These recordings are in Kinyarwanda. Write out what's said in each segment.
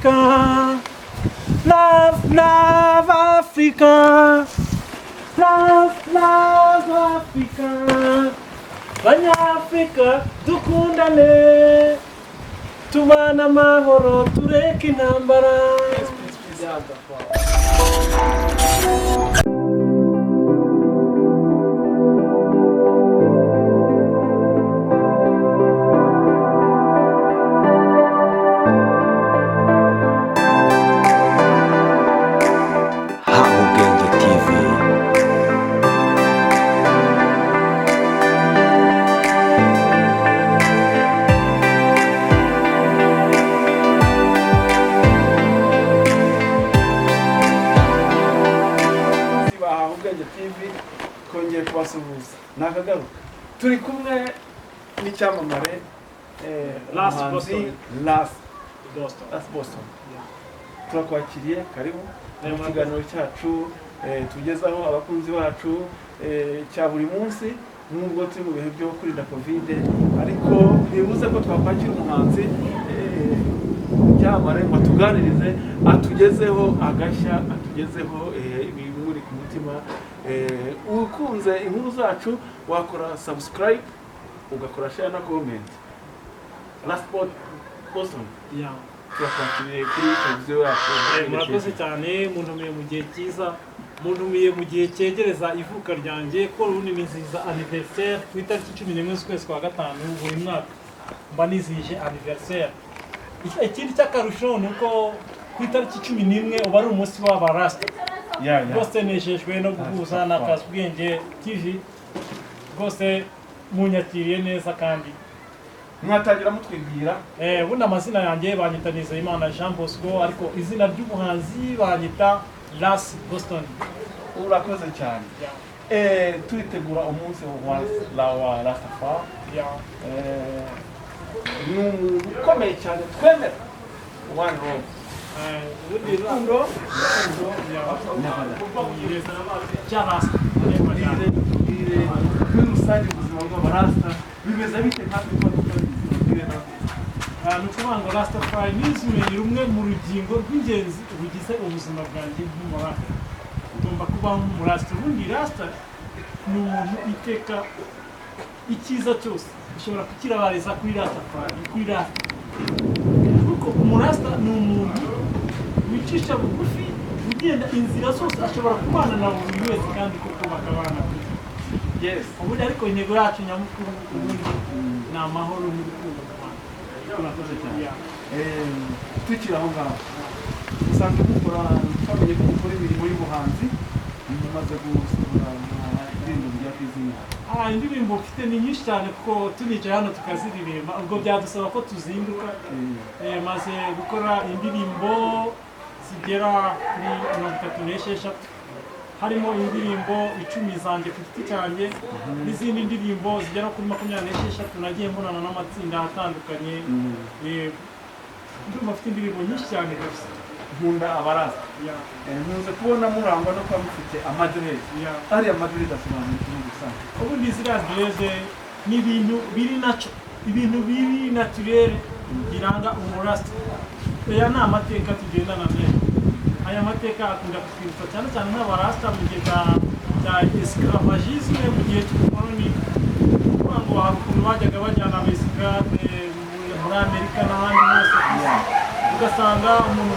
Africa. Love, love Africa. Love, love Africa. Banyafurika dukundane, tubane amahoro, tureke intambara. Haha Ubwenge TV. Bahaha Ubwenge TV, twongeye kubasuhuza, ni akagaruka. Turi kumwe n'icyamamare, Last umuhanzi Boston. Last Boston. Last Boston. Turakwakiriye, karibu mu kiganiro cyacu tugezaho abakunzi bacu cya buri munsi. Nubwo turi mu bihe byo kwirinda COVID, ariko ntibibuze ko twakwakira umuhanzi, icyamamare, ngo atuganirize, atugezeho agashya, atugezeho ibimuri ku mutima. Ukunze inkuru zacu wakora subscribe, ugakora share na comment. Last Boston, turakwakiriye kuri televiziyo yacu. Murakoze cyane, muntumiye mu gihe cyiza, muntumiye mu gihe cyegereza ivuka ryanjye, ko ubundi nizihiza anniversaire ku itariki 11 z'ukwezi kwa gatanu buri mwaka, mba nizihije anniversaire. Ikindi cy'akarusho ni uko ku itariki 11 uba ari umunsi w'abarasta. Rwose nejejwe no guhuza na Kazubwenge TV, rwose munyakiriye neza kandi Mwatangira mutwibwira. Ubundi amazina yanjye banyita Nizeyimana Jean Bosco, ariko izina ry'ubuhanzi banyita Ras Boston. Urakoze cyane. Turitegura umunsi wa Rastafari. Ni umuntu ukomeye cyane twemera, one love. Ubundi Urukundo, urukundo. cya Rasta. Tubwire, tubwire muri rusange ubuzima bw'abarasta bimeze bite, nkatwe ko tutabizi, tubwire natwe. Ni ukuvuga ngo Rastafarianism ni rumwe mu rugingo rw'ingenzi rugize ubuzima bwanjye nk'umurasta. Ugomba kubaho nk'umurasta. Ubundi Rasta ni umuntu iteka icyiza cyose ushobora kukirabariza kuri Rastafari, kuri Rasta, kuko umurasta ni umuntu wicisha bugufi, ugenda inzira zose, ashobora kubana na buri wese kandi koko bakabana. Ubundi ariko intego yacu nyamukuru ubundi ni amahoro n'urukundo mu bantu. Urakoze cyane. Yeah. Tukiri aho ngaho, musanzwe mukora, twamenye ko mukora imirimo y'ubuhanzi, mumaze gusohora indirimbo zigera kuri zingahe? Ah, indirimbo mfite ni nyinshi cyane, kuko tunicaye hano tukaziririmba ubwo byadusaba ko tuzinduka. Maze gukora indirimbo zigera kuri 36, harimo indirimbo 10 zanjye ku giti cyanjye n'izindi ndirimbo zigera kuri 26 nagiye mbonana n'amatsinda atandukanye. Ndumva mfite indirimbo nyinshi cyane kabisa. Nkunda abarasta. Nkunze kubona murangwa no kuba mufite amadreads. Ariya madreads asobanura iki muri rusange? Ubundi ziriya dreads ni ibintu biri naco, ibintu biri naturel biranga umurasta. Aya ni amateka tugendana nayo. Aya mateka akunda kutwibutsa cyane cyane nk'abarasta mu gihe cya esclavagisme, mu gihe cy'ubukoloni, kuvuga ngo hari ukuntu bajyaga bajyana abesclave muri Amerika n'ahandi hose ku isi, ugasanga umuntu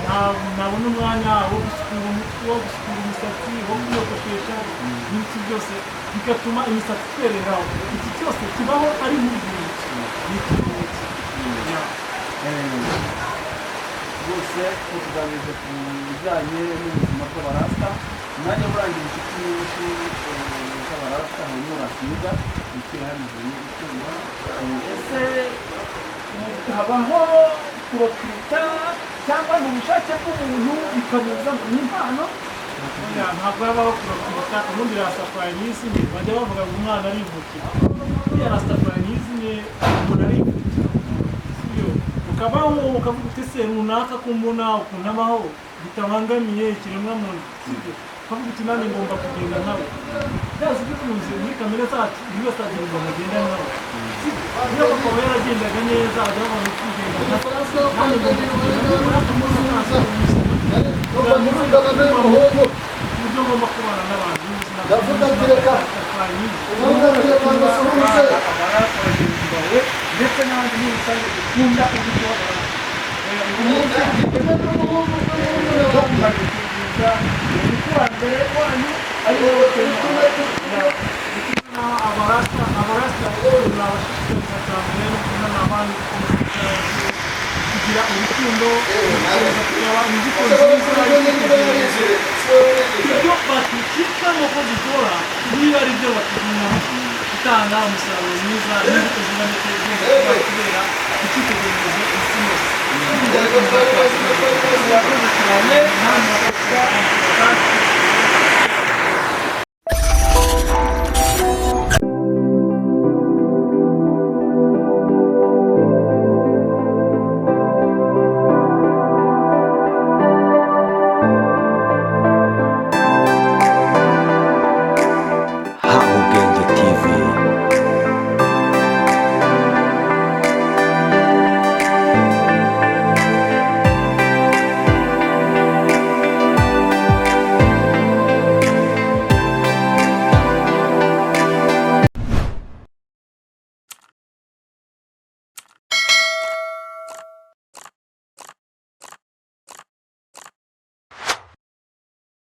ntabona umwanya wo gusukura umutwe, wo gusukura umusatsi, wo kwiyogoshesha n'ibiki byose, bigatuma imisatsi itwereraho. Iki cyose kibaho ari nk'urwibutso, ni ikimenyetso. Yeah. Rwose tuganiriza ku bijyanye n'ubuzima bw'abarasta. Umwanya urangira inshuti nyinshi z'abarasta, harimo Rasiga wicaye hano imbere icyuma. Ese habaho kurecruita cyangwa ni ubushake bw'umuntu bikamuzamo, ni impano? Oya, ntabwo habaho kurecruita. Ubundi Rastafarianism, bajya bavuga ngo umwana arivukira. Buriya Rastafarianism umuntu arivukira, sibyo? Ukabaho ukavuga uti: "Se runaka kumbona ukuntu abaho bitabangamiye ikiremwamuntu," sibyo? Ukavuga uti: "Nanjye ngomba kugenda nkawe." Byanze bikunze muri kamere zacu buri wese agira umuntu agenda nkawe, sibyo? Niyo papa aba yaragendaga neza, ajya babona kugenda nka Nanjye ngomba kugira nibura umusaza n'umuhungu uburyo ngomba kubana n'abantu n'ubuzima. Ndavuga ati reka. Bwiza. Abarasta bagenzi bawe ndetse n'abandi muri rusange dukunda uburyo uyu munsi wo kumaze kwizihiza umukurambere wanyu ari wowe. Abarasta turabashishikariza cyane rero kubona abandi, kugira urukundo, gukomeza kureba imbuto nziza y'icyitegererezo. Ibyo batucikamo ko dukora niba ari byo batugumamo gutanga umusaruro mwiza n'imbuto ziba ndetse zigomba kubera icyitegererezo isi yose. Murakoze cyane.